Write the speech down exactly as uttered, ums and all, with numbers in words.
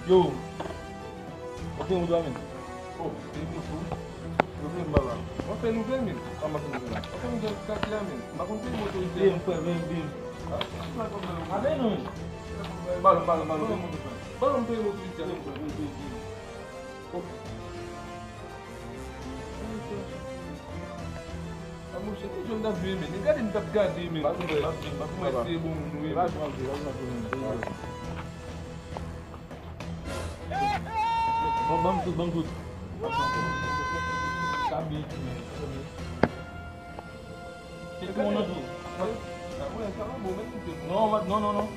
Yo, w ap fè yon dwa menm? Oh, se yon fou. Yo, vin ba la. W ap fè nouvèl menm? Kòman fè nouvèl la? W ap fè nouvèl katye a menm? M pa konn peye motorite. Vin, frè, vin, vin. A, vin non. Balon, balon, balon. Balon, peye motorite a. Vin, frè, vin, vin, vin. Oh. A, monchè, ki jan m t ap jwe, men? Gade m t ap gade, men. Pa konn, pa konn, pa konn, se bon moun, wi. Pa konn, pa konn, pa konn. Bon, ban m tout, ban m tout. Sa byen, men. Se tout moun nan tou. Non, non, non, non.